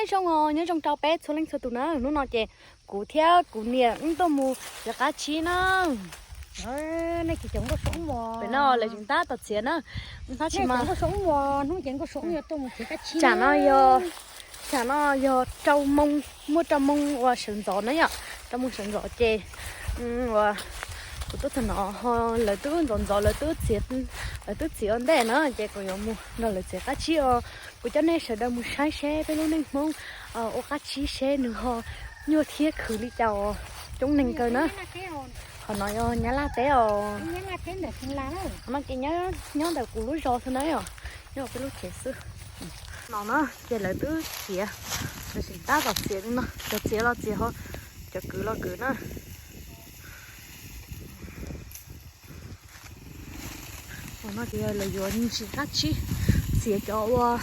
Nyob zoo os, nyob zoo rau peb txhua leej txhua tus na. Hnub no ces kuv thiab kuv niam wb tuaj mus txiav qab tsib na. Pem no lawv tseem tab tom txiav na. Tab sis mas tsam no yog, tsam no yog rau moo, muaj rau moo uas sawv ntxov na yom, rau moo sawv ntxov ces uas kuv tuaj txog no ho lawv twb ntxov ntxov, lawv twb txiav, lawv twb txiav ua ntej na, ces kuv yuav mus nrog lawv txiav qab tsib os. Kuv coj nej sawv daws mus saib seb peb lub neej Hmoob ua qab tsib seb nws ho nyuaj thiab khwv li cas os. Coob neeg kawg na. Qhov no yog Nyab Laj teb os. Qhov no ces nyob ntawm kuv lub zos xwb na yom, nyob peb lub tsev xwb. No na ces lawv twb txiav, lawv tseem tab tom txiav li no, cov txiav los txiav ho, cov kwv los kwv na. Qhov no ces yog lawv yuav ntsis qab tsib, txiav cov ua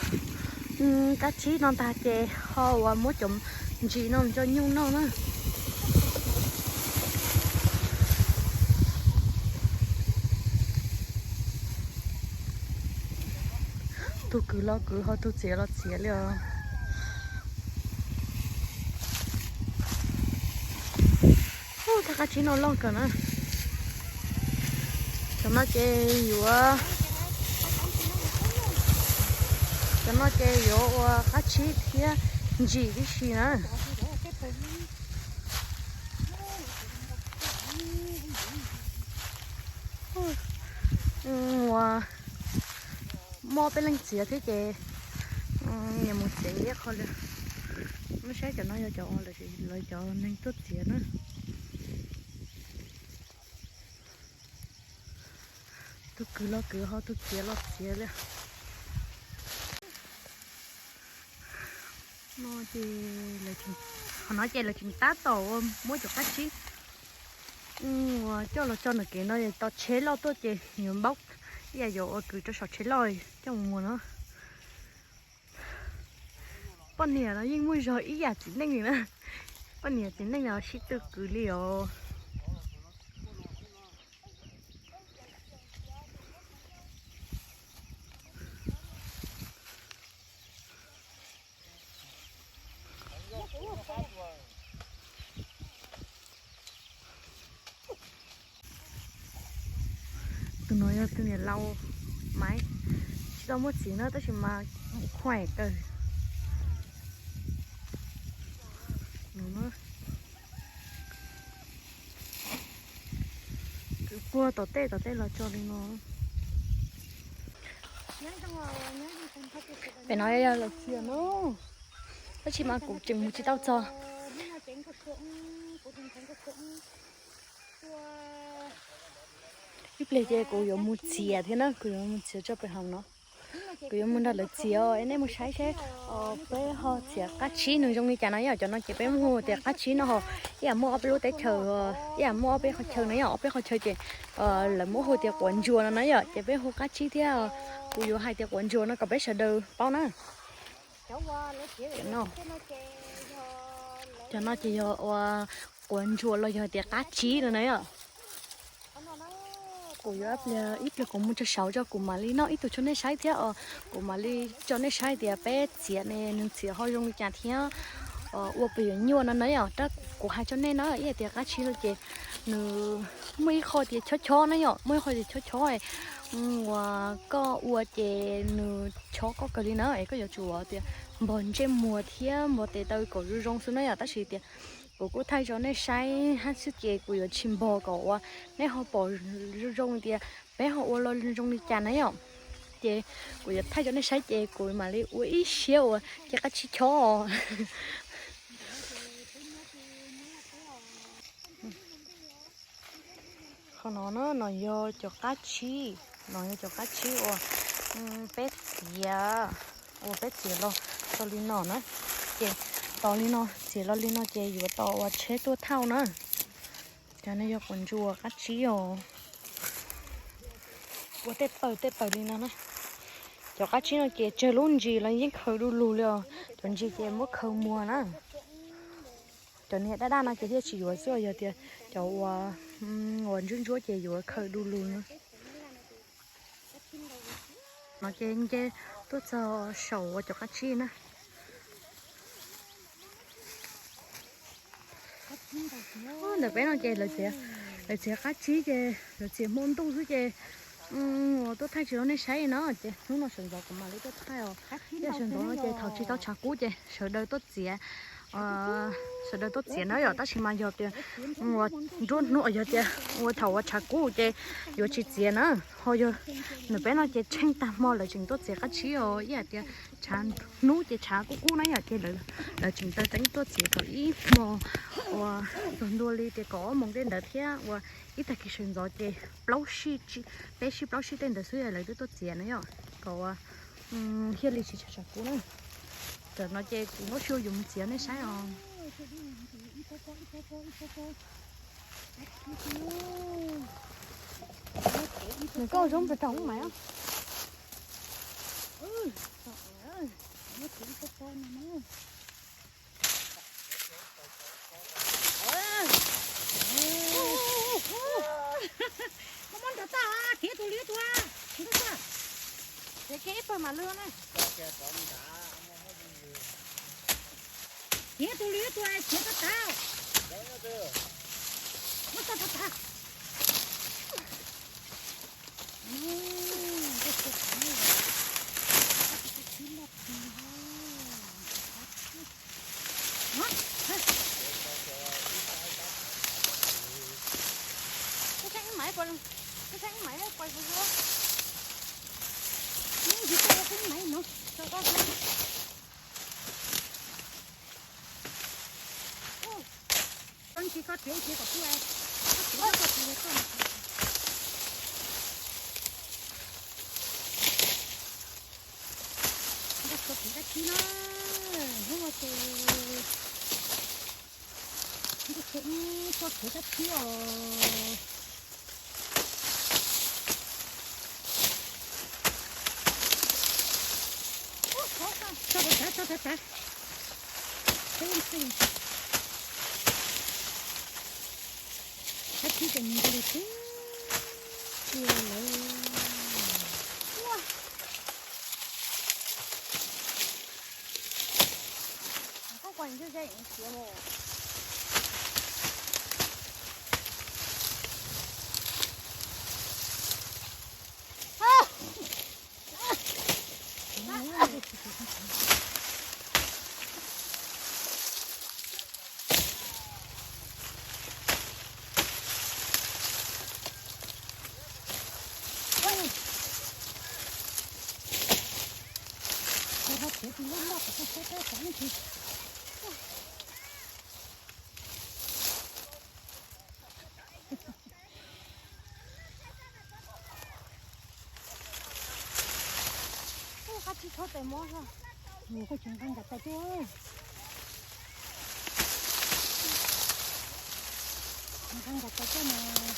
qab tsib no tag ces ho uas muab cov ntsis no coj nyuj noj na. Tus kwv los kwv ho tus txiav los txiav li os. Thaj qab tsib no loj kawg na. Cov no ces yuav, cov no ces yuav ua qab tsib thiab ntsim tib si na. Ua muaj peb leeg txiav thiab ces nyias mus txiav ib qho li. Muab saib cov no yog cov, lawv cov neeg tuaj txiav na. Tus kwv los kwv ho tus txiav los txiav li. No ces, qhov no ces lawv tseem tab tom ua muab cov qab tsib uas coj los tso ntawm kev no, tos tsheb loj tuaj ces yuav npaub, ib yam yuav ua kwv rau saum tsheb loj coj mus muag no. Poj niam no yeej muaj zog ib yam txiv neej li na. Poj niam txiv neej no sib tw kwv li os. Tus no yog tus niam laus Maiv, tsis tau muaj txiv na tab sis mas khuaim kawg. Kwv puag tom tej tom tej los tso li no. Pem no yog lawv txiav no, tab sis mas kuv tseem mus tsis tau txog. Ib pliag ces kuv yuav mus txiav thiab na, kuv yuav mus txiav tso pem hauv no. Kuv yuav mus nrog lawv txiav, nej mus saib seb peb ho txiav qab tsib nws zoo li cas no yom. Cov no ces peb muaj hu tias qab tsib no ho, ib yam muaj ob peb lub teb chaws, ib yam muaj ob peb qhov chaw no yom, ob peb qhov chaw ces lawv muab hu tias quav ntsuas no na yom, ces peb hu qab tsib thiab. Kuv yuav hais tias quav ntsuas no kom peb sawv daws paub na. Cov no ces yog ua quav ntsuas los yog tias qab tsib no na yom. Kuv yuav ib pliag kuv mus tso saud tso kuv mam li noj ib tug tso nej saib thiab os. Kuv mam li tso nej saib tias peb txiav ne nws txiav ho zoo li cas thiab ua puas yuav nyuaj no na yom. Tab kuv hais tso nej na, ib yam tias qab tsib no ces nws muaj ib qho tias chob chob na yom, muaj ib qho tias chob chob uas koj ua ces nws chob koj kawg li na, es koj yuav tsum tias npog ntsej muag thiab npog tes taw kom zoo zoo xwb na yom. Tab sis tias kuv kuj thaij tso nej saib hab xwb ces kuv yuav tsis npog kom ua nej ho pom zoo zoo tias peb ho ua los zoo li cas na yom. Ces kuv yuav thaij tso nej saib ces kuv mam li ua ib siab ua cov qab tsib chob. Qhov no na, no yog cov qab tsib, no yog cov qab tsib uas peb txiav, uas peb txiav los tau li no na. Ces tos li no, txiav los li no ces yuav tos uas tsheb tuaj thauj na. Cov no yog quav ntsuas qab tsib os. Ua tej pawg tej pawg li no na. Cov qab tsib no ces tsawg lub ntsis los yeej khaws du lug li os. Cov ntsis ces muab khaws muag na. Cov niag daj daj no ces thiaj tsis yuav xwb, yog tias cov uas ntsuab ntsuab ces yuav khaws du lug na. No ces nce tuaj txog saum uas cov qab tsib na. Ntawm peb no ces lawv txiav, lawv txiav qab tsib ces lawv txiav hmo ntuj xwb ces uas tuaj thaij tsis rau nej saib no ces hnub no sawv ntxov kuv mam li tuaj thaij os. Yog sawv ntxov no ces thaum tsis tau tshav kub ces sawv daws tuaj txiav, sawv daws tuaj txiav na yom, tab sis mas yog tias uas nruab hnub yog tias uas thaum uas tshav kub ces yuav tsis txiav na. Ho yog ntawm peb no ces tsheej tag hmo lawv tseem tuaj txiav qab tsib os, ib yam tias tshav hnub ces tshav kub kub na yom ces lawv tseem taw teeb tuaj txiav thaum ib hmo uas txog ntua li tias kaum ob moos tej ntawd thiab uas ib tag kis sawv ntxov ces plaub sij, peb sij plaub sij tej ntawd xwb lawv twb tuaj txiav na yom, kom uas thiaj li tsis tshav tshav kub na. Tam no ces kuv muab siv yus mus txiav nej saib os. Nws koj zoo pes rau hoob mais. Muab nrog tag, khiav tus liab tus a. Khiav kiag ib pawg mam lwg na. Khiav tus liab tus a, khiav tag tag. Muab tag tag tag. Koj ntsis koj txiav ib txiav kom kuj, koj txiav koj txiav koj. Nqa tshuav pem dab tsi no, hnub no ces nqa tshuav ib tshuav pem dab tsi os. Tso rau tav, tso rau tav. Dab tsi ces nws nqis tiag tiag lawm. Koj kuas ntsej ze siav os. Qab tsib tshob tes mob, koj tsis nqa nqaim tais coj, nqa nqaim tais coj mas.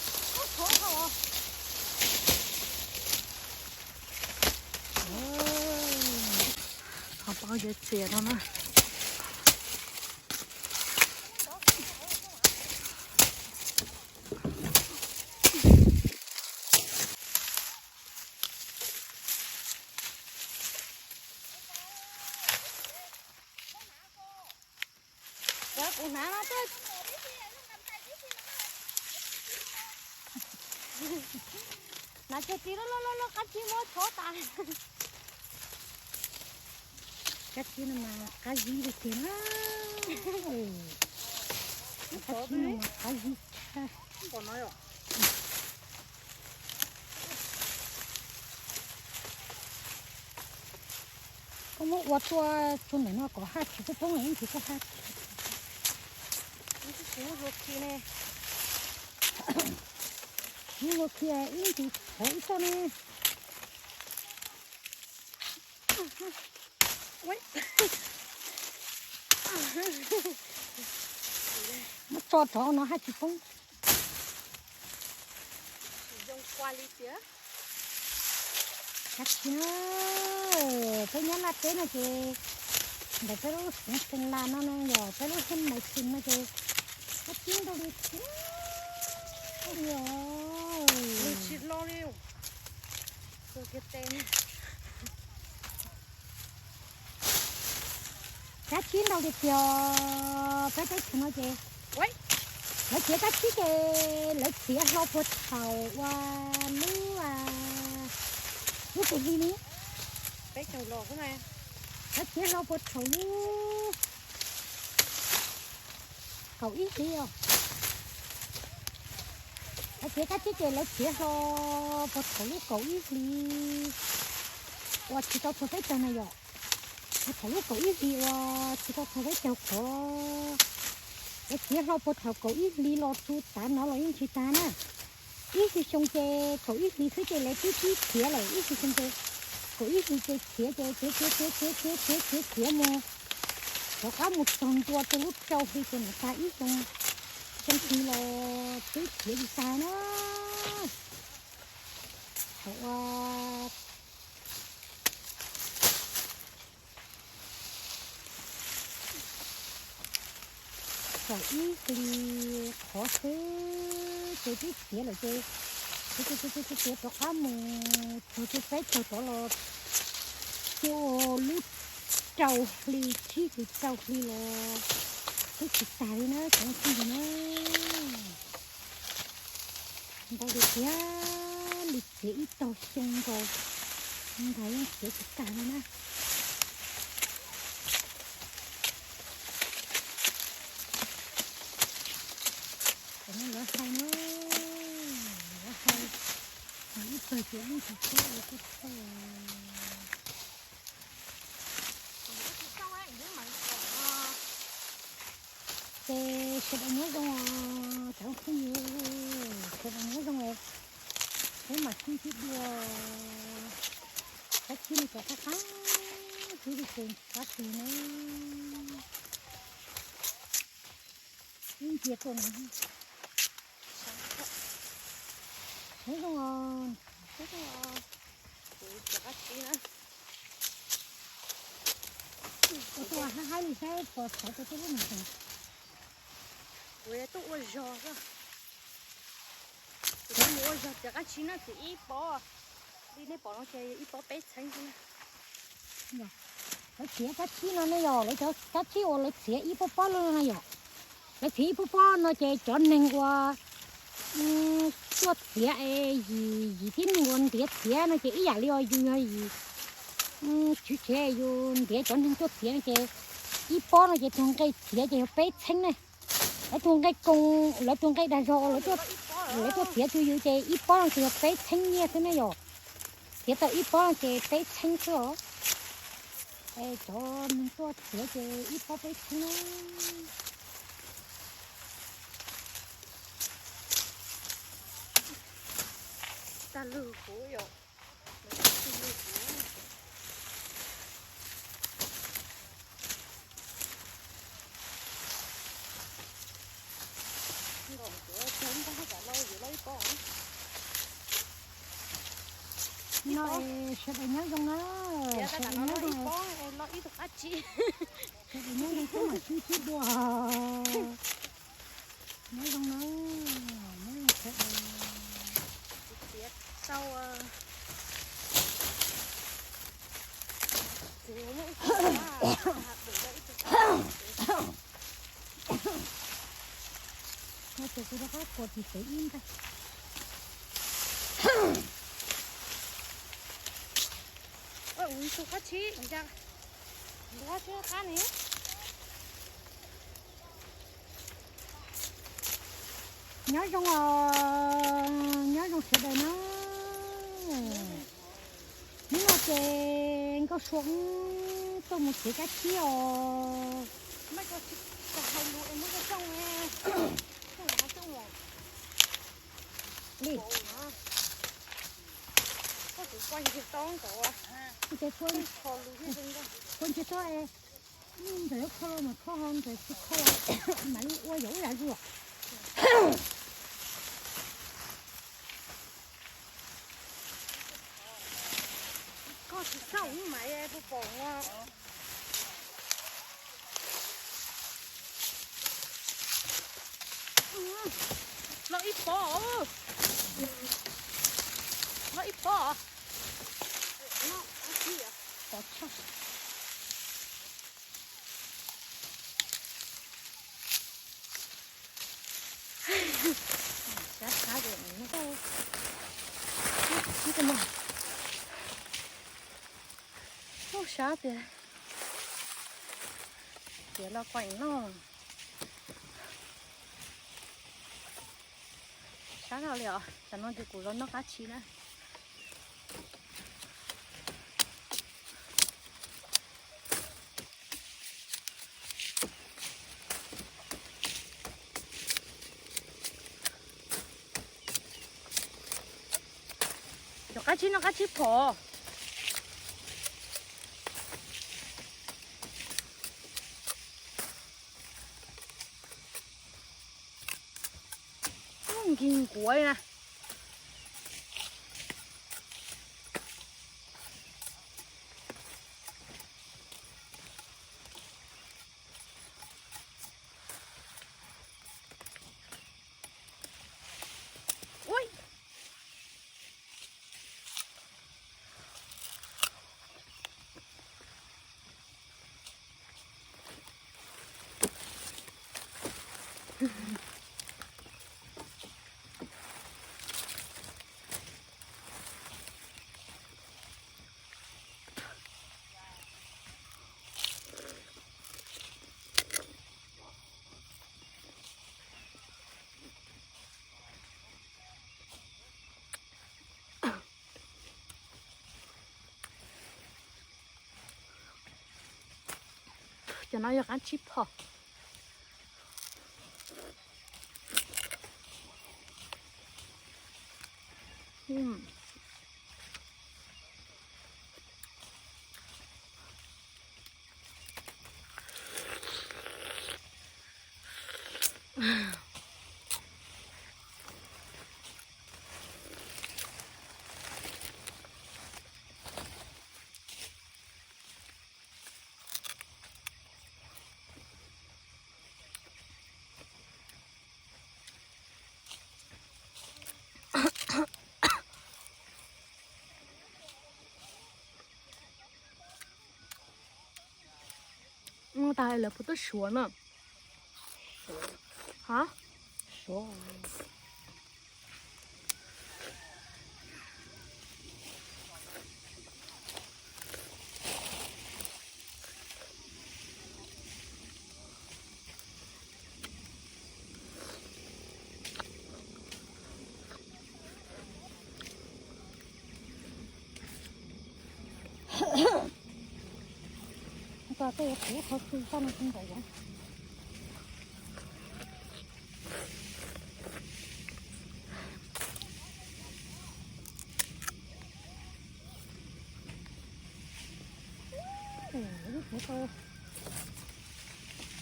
Ho pab ces txias no na. Kuv hnav no tej, hnav cag tis loj loj loj loj qab tsib muab tshob tas. Qab tsib no mas qab zib li tiag na. Qab tsib no mas qab zib tshaj. Koj muab ua tuaj tso ntawm no kom haj tsis poob poob ib ntsis koj haj. Muab ua khi ib ntsis hauv ib txoj ne. Muab tso rov no haj tsis poob. Zoo kua li tiag. Qab tsib na, peb nyob Nyab Laj teb no ces ntawm peb lub xeev Xeem Las no ne yog peb lub xeev Maiv Xeem no ces qab tsib ntau li tiag. Nws tsis lo li. Qab tsib ntau li tiag, peb teb chaws no ces, ua, Lawv txiav kab tsib ces lawv txiav hlo puag thaum uas lub, lub kaum hli ni. Peb caug los xwb na. Lawv txiav hlo puag thaum lub kaum ib hli os. Lawv txiav kab tsib ces lawv txiav hlo puag thaum lub kaum ib hli uas tsis tau txog peb caug na yom. Puag thaum lub kaum ib hli uas tsis tau txog peb caug qhov, lawv txiav hlo puag thaum kaum ib hli los txog tav no los yeej tsis tag na. Ib xyoo xyoo ces kaum ib hli xwb ces lawv twb txiav lawm, ib xyoo xyoo ces kaum ib hli ces txiav ces txiav txiav txiav txiav txiav txiav txiav txiav mus, rov qab mus txog ntua rau lub rau hli ces mam tag ib xyoo, xyoo hli los twb txiav tsis tag na. Thaum uas kaum ib hli qhov xwb ces twb txiav lawm ces txiav txiav txiav txiav rov qab mus txog rau peb caug rov los, ua lub rau hli tsib hli rau hli los twb tsis tag li na cov phooj ywg na. Ntau tiag tiag li, txiav ib tog xyoo nkaus, nkaus yeej txiav tsis tag li na. Lawv hais na, lawv hais, ib tog ces ib tog txhob ua tib txhob. Ces sawv daws nyob zoo os cov phooj ywg, sawv daws nyob zoo es peb mam sib ntsib dua. Kab tsib no cov qab qab xwb li ces qab twg na. Ib ntsia tuaj no. Nyob zoo os. Nyob zoo os. Kuv cov qab tsib na. Ua tuaj haib haib li saib puas xov rau tej lub me ntsis. Kuv tuaj ua zog xwb. Kuv tuaj mus ua zog txiav qab tsib na, txiav ib pob. Li nej pom no ces ib pob peb txheeb xwb na. Lawv txiav kab tsib no ne yom, lawv cov kab tsib uas lawv txiav ib pob pob loj no yom. Lawv txiav ib pob pob no ces cov neeg uas tuaj txiav es yim yim tib neeg uas ntiav txiav no ces ib yam li os, yus yog yim tswv tsev yus ntiav cov neeg tuaj txiav no ces ib pob no ces tus nqe txiav ces yog peb txheeb ne. Lawv tus nqe koos, lawv tus nqe dag zog uas lawv tuaj txiav rau yus ces ib pob no ces yog peb txheeb nyiaj xwb ne yom. Txiav tau ib pob no ces peb txheeb xwb os. Es cov neeg tuaj txiav ces ib pob peb txheeb na. Tag lug kuv yom. No es sawv daws nyob zoo na, sawv daws nyob zoo, sawv daws nyob zoo, sib ntsib dua. Nyob zoo na, nyob zoo sawv daws. Nyob tus kuv rov qab kuas tsis tev ib nqaij. Tus qab tshib, tus qab tshib qab ni. Nyob zoo os, nyob zoo sawv daws na. Hnub no ces Nkauj Sua tuaj mus txiav kab tsib os. Li. Ua ntses kho es, ntawm kho los mas kho ho ntawm tsis kho mam li ua yam ub yam zuag. Koj tsis xauj mas puas pom ua. Loj ib pob. Loj ib pob. Pom tshaj. Sab tiag, tiav los kuaim noj. Sab dhau li os, tam no ces kuv los noj qab tshib na. Cov qab tshib no qab tshib phom. Nkig nkuav li na. Cov no yog qab tshib phom. Ua tas lawv puas tuaj suav na. Ha?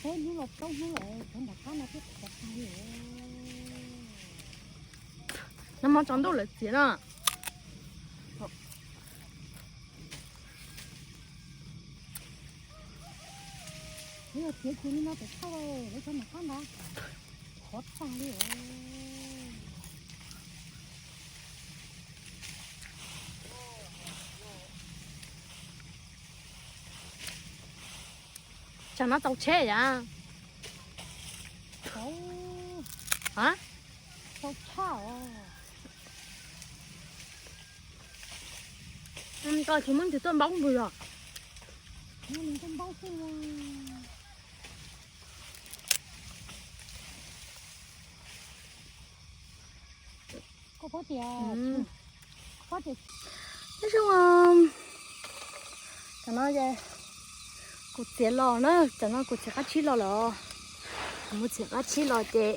Peb hnub los plaub hnub lawm, cov nram qab no twb qhuav tag li. Nag hmo tsaus ntuj lawv txiav na. Yog txiav tsis li no pem thauj lawv cov nram qab ntawd qhuav tag li. Tsam no txaus tsheb yam. A, txaus tshaj os. Koj tsis muab nws tuaj npaub npws os. Koj paub tias, koj paub tias, tab sis tam no ces kuv txiav los na, tam no kuv txiav qab tshib los lawm. Kuv mus txiav qab tshib los ces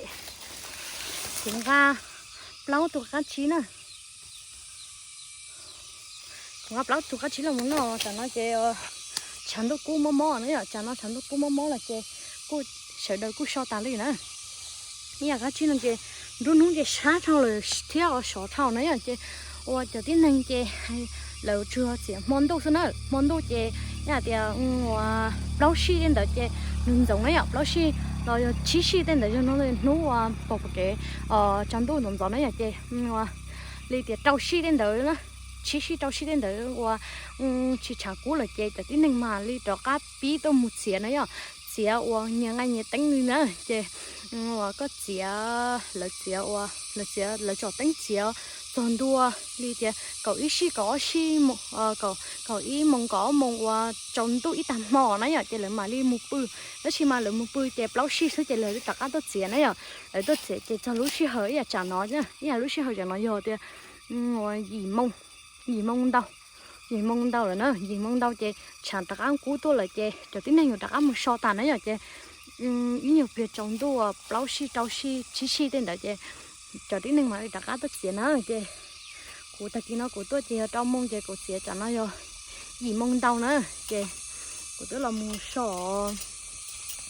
kuv nqa plaub tug qab tshib na. Kuv nqa plaub tug qab tshib los mus noj, tam no ces tshav ntuj kub mob mob na yom, tsam no tshav ntuj kub mob mob los ces kuj sawv daws kuj so tas li na. Ib yam qab tshib no ces nruab hnub ces sab dhau lawm thiab os, sov dhau na yom, ces ua cov tib neeg ces lawv tsuas txiav hmo ntuj xwb na, hmo ntuj ces yog hais tias plaub sij tej ntawd ces nws ntxoov na yom, plaub sij los yog tsib sij tej ntawd yog no hnub uas pom pom kev tsaus ntuj ntxov ntxov na yom, ces li tias rau sij tej ntawd na, tsib sij rau sij tej ntawd uas tsis tshav kub lawm ces cov tib neeg mam li rov qab pib tuaj mus txiav na yom. txiav uas nyias nqaij nyias teeb li na, ces uas koj txiav, lawv txiav uas lawv txiav, lawv tsom teeb txiav txog ntua li tias kaum ib sij kaum ob sij, kaum ib moos kaum ob moos uas tsaus ntuj ib tag hmo na yom, ces lawv mam li mus pw. Tab sis mas lawv mus pw ces plaub sij xwb ces lawv rov qab tuaj txiav na yom. Lawv tuaj txiav ces txog lub sij hawm ib yam tsam no, ib yam lub sij hawm tsam no yog tias yim moo, yim moo ntau, yim moo ntau lawm na, yim moo ntau ces tshav rov qab kub tuaj lawm ces cov tib neeg yuav rov qab mus so tas na yom. Ces ib nyuag pliag tsaus ntuj plaub sij rau sij tsib sij tej ntawd ces cov tib neeg mam li rov qab tuaj txiav na. Ces kuv tag kis no kuv tuaj ces yog rau moo ces kuv txiav tsam no yog yim moo ntau na. Ces kuv twb los mus so,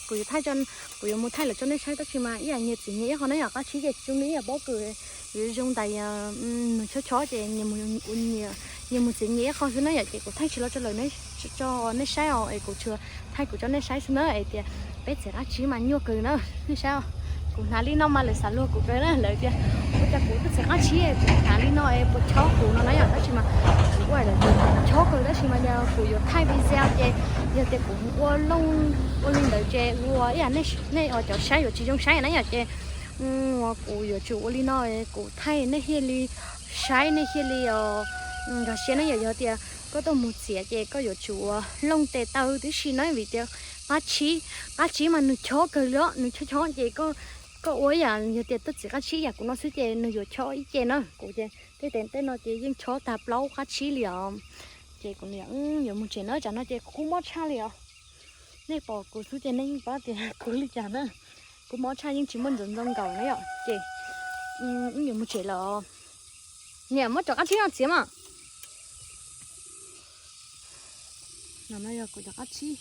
kuv yuav thaij, kuv yuav mus thaij lawm tso nej saib, tab sis mas ib yam nyias txiav nyias ib qho na yom. Qab tsib ces zoo li ib yam pob kws, yuav zoo tas nws chob chob ces nyias mus txiav nyias ib qho xwb na yom. Ces kuv thaij tsis los tso lawm, tso nej saib os, es kuv tsuas thaij kuv tso nej saib xwb na, es tias peb txiav qab tsib mas nyuaj kawg na. Nej saib os, kuv hnav li no mas lawv xav luag kuv kawg na, lawv tias ua cas kuv twb txiav qab tsib kuv hnav li no es puas chob kuv no na yom. Tab sis mas kuv ua lawv tias chob kawg, tab sis mas yog kuv yuav thaij video ces yog tias kuv ua looj ua li ntawd ces ua ib yam nej cov saib yuav tsis zoo saib na yom. Ces kuv yuav tsum ua li no, kuv thaij nej thiaj li saib, nej thiaj li nkag siab na yom. Yog tias koj tuaj mus txiav ces koj yuav tsum ua looj tes taw tib si na, vim tias qab tsib, qab tsib mas nws chob kawg li os, nws chob chob ces koj ua ib yam, yog tias tuaj txiav qab tsib yam kuv no xwb ces nws yuav chob ib ce na. Kuv ces tej tes tej no ces yeej chob tag plaub qab tsib li os. Ces kuv niam yuav mus tsev na, tsam no ces kuv kub mob tshaj li os. Nej pom kuv xwb ces nej yeej paub tias kuv li cas na. Kuv mob tshaj yeej tsis muaj ntxoov ntxoo nkaus na yom, ces wb yuav mus tsev lawm. Niam, muab cov qab tsib no txiav mas. No yog kuv cov qab tsib.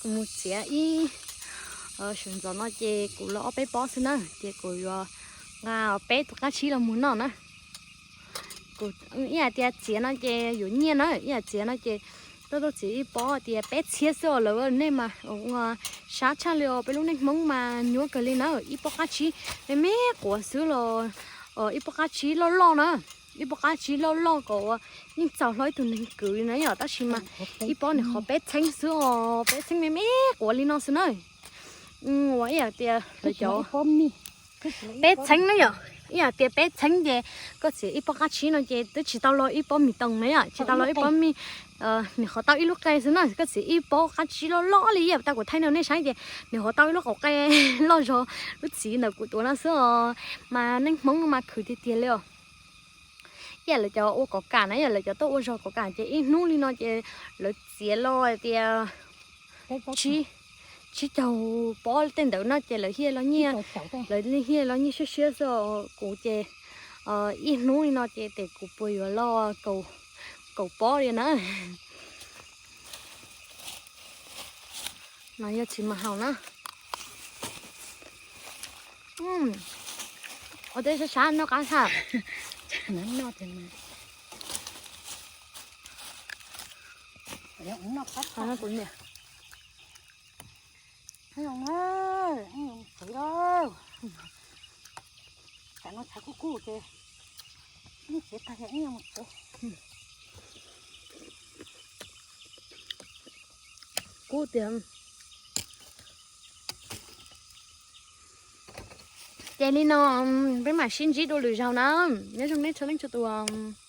Kuv mus txiav ib, sawv ntxov no ces kuv los ob peb pob xwb na, ces kuv yuav nqa peb tus qab tsib los mus noj na. Kuv ib yam tias txiav no ces yuav nyiaj na, ib yam txiav no ces tuaj tuaj txiav ib pob tias peb txhiab xwb os lawv, nej mas sab tshaj li os, peb lub neej Hmoob mas nyuaj kawg li na, ib pob qab tsib me me quav xwb los, ib pob qab tsib loj loj na, ib pob qab tsib loj loj kom ua yeej txaus hlob ib tug neeg kwv li na yom, tab sis mas ib pob nws qhov peb txheeb xwb os, peb txheeb me me quav li no xwb na. Ua ib yam tias lawv cov peb txheeb na yom, ib yam tias peb txheeb ces koj txiav ib pob qab tsib no ces twb tsis tau lo ib pob mis toos na yom, tsis tau lo ib pob mis, nws qhov tau ib lub qe xwb na, koj txiav ib pob qab tsib loj loj li ib yam tau kuv thaij no nej saib ces nws qhov tau ib lub qau qe loj zog lub txiv ntawm kuv tuav no xwb os, mas neej Hmoob mas khwv tiag tiag li os. Ib yam lawv cov ua kov kam na yom, lawv cov tuaj ua zog kov kam ces ib hnub li no ces lawv txiav los tias tsib caug pob tej ntawd no ces lawv thiaj los nyiaj, lawv thiaj los nyiaj siab siab xwb os. Kuv ces ib hnub li no ces tes kuv puas yuav los kaum pob li na. No yog tsis mas haus na. Ua tej sab sab noj qab tshaj. Kub tiag. Ces li no peb mam sib ntsib dua lwm zaus na. Nyob zoo nej txhua leej txhua tus.